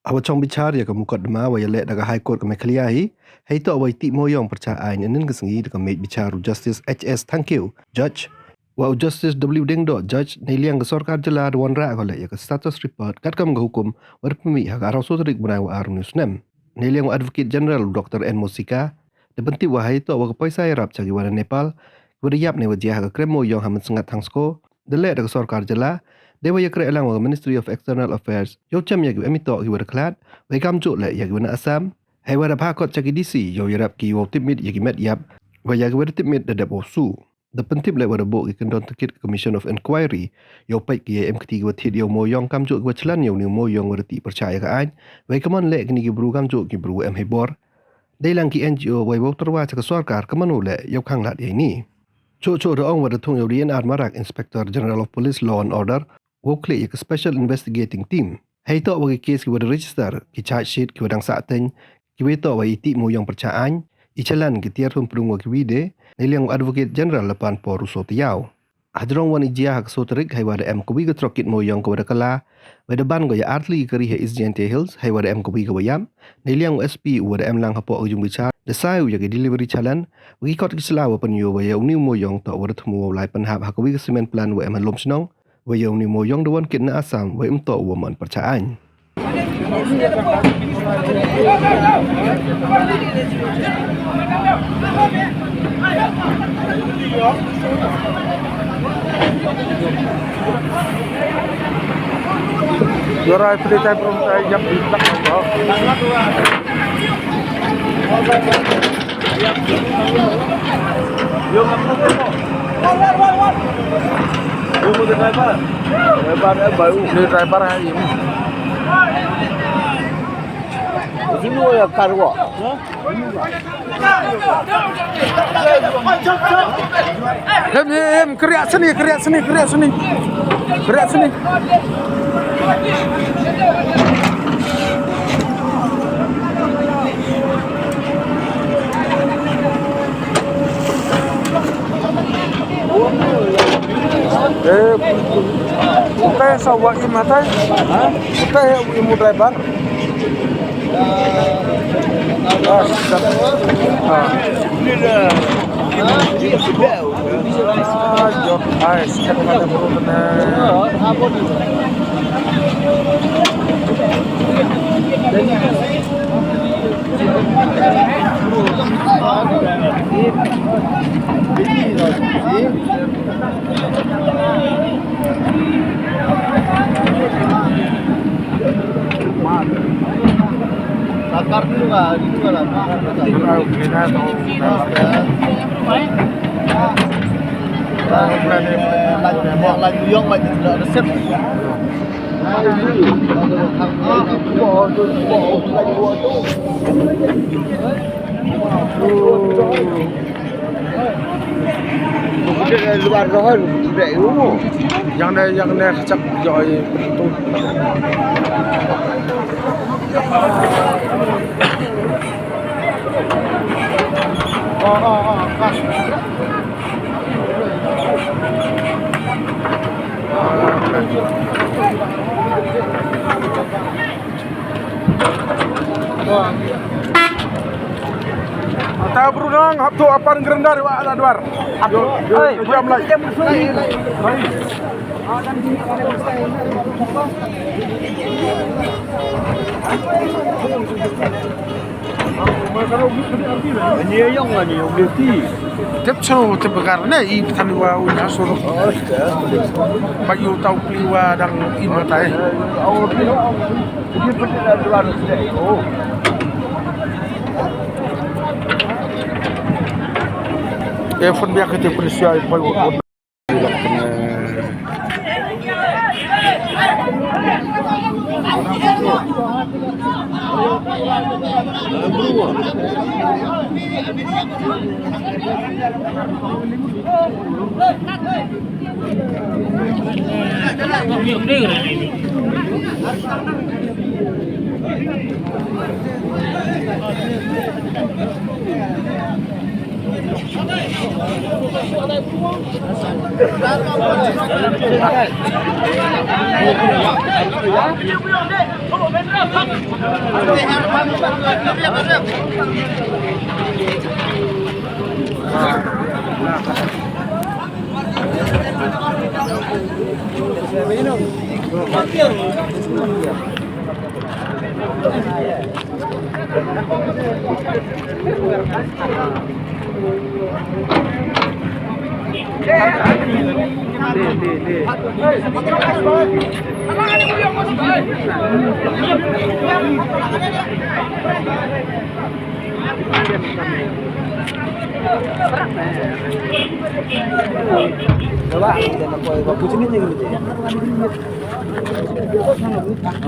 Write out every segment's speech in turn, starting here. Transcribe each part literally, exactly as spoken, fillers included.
Hawa chong bichar ya ka mukotduma wa ya leh da ka High Court ka Meghalaya hi, heitoh wa i tih mooyong pyrchah aiñ ynnin ka sngi da ka mej bichar u Justice H S Thangkhiew, Judge, wa u Justice W Diengdoh, Judge, neiliang ka sorkar jylla da wanrah ko leh ya ka status report katkam ka hukum wa da pynmih ha ka arphaw soo tarik bnai wa ar uni u snem. Neiliang u Advocate General u Doctor N Mosika da pyntip wa heitoh wa ka poisa yarap cha ki wa da Nepal, ki wa da yap ne wa jia ha ka krem mooyong ha Mynsngat Thangsko, da leh da ka sorkar jylla, dei wa yakrehlang wa ka Ministry of External Affairs yow chem ya ki wa em itoh ki wa da khlad, wei kamjooh leh ya ki wa na Assam, hei wa da phah kot cha ki D C yow yarap ki wow tipmit ya ki met yap, wa ya ki wa da tipmit da dep wow su. Da pyntip leh wa da booh ki kyndon takit ka Commission of Inquiry yow peit ki ya em kti ki wa thied yow mooyong kamjooh ki wa chlan yow ni u mooyong wa da tih pyrchah ya ka aiñ, wei kammon leh kini ki bru kamjooh ki bru wa em hei bor. Deilang ki N G O wei wow tyrwa cha ka sorkar kammon u leh yow khang lad ya ini. Chooh chooh da ong wa da thung yow D N R Marak, Inspector General of Police Law and Order, wow khlieh ya ka Special Investigating Team. Heitoh wa ki case ki wa da register, ki charge sheet ki wa dang sah teiñ, ki wa itoh wa i tih mooyong pyrchah aiñ, i chalan ki tiar pynprung wa ki wi de, neiliang u Advocate General Lapan Por u Soo Tayaaw. Hajrong wan i jia ha ka soo tarik hei wa da em ka wi ka truck kit mooyong ka wa da kala, wei da ban ko ya artylli ki kari ha East Jaintia Hills, hei wa da em ka wi ka wa yap, neiliang u S P u wa da em lang hapoh ka yung bichar da sai u ya ki delivery chalan, wa ki kot ki sla wa pynyoo wa ya uni u mooyong toh wa da thmu wow lai pynhap ha ka wi ka cement plant wa em ha Lumshnong, wa ya uni u mooyong da wan kit na Assam, wei ymtoh u wa man pyrchah aiñ. Yorai pili tai prum tai yap di tak. Ni driver hai ini. Sini ya karwa. Hem, hem, hem, keriak sini, keriak sini, keriak sini. Keriak sini. Eh, utai sa wa im hatai? Ha? Utai wa im driver? Ah, siap. Ah. Ah, jom. Ah, siap, ada bro, kena. Takar tu lah, itu lah. Lajong, lajong, lajong, lajong. Yang ne, yang ne, kecak, joi, tu. Oh, oh, oh, pas. Ata brunong, hap tu apan gerendar wa ala dwar. Hap tu. Yo, yo, jam lai. Ni yang ni, yang ni. Tep chau, tep bakar ne, i tani wa u ya soro. Ba yu tau pli wa dang i matai. E phone biak kete persia i pai wa.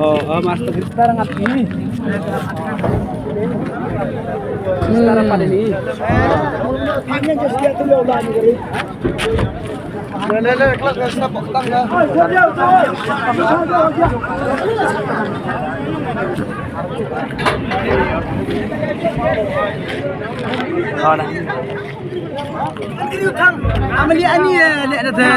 Oh, oh, master guitar ngat ni. Guitar apa ni? Hanya just dia tu ya ulah ni kali. Le, le, le, kelas, kelas, stop, stop, ya. Oh, nah. Amali ani, eh, le, le, le.